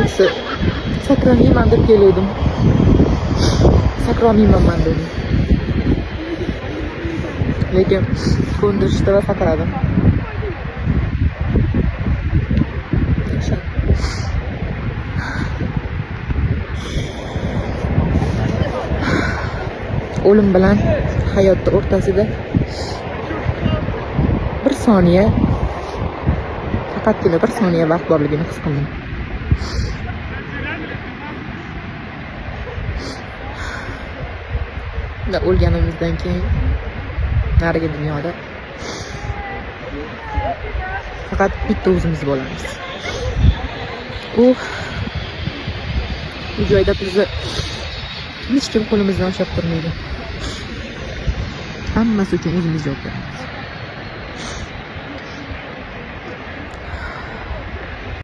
O'zi sakramayman deb keluvdim. Sakrolmayman man dedim. Lekin ko'ndirishdi va sakradim. Dahshat. O'lim bilan hayotni o'rtasida bir soniya, faqatgina bir soniya vaqt borligini his qildim. Va o'lganimizdan keyin narigi dunyoda faqat bitta o'zimiz bo'lamiz. U joyda bizni hech kim qo'limizdan ushlab turmaydi. Hammasi uchun o'zimiz javob beramiz.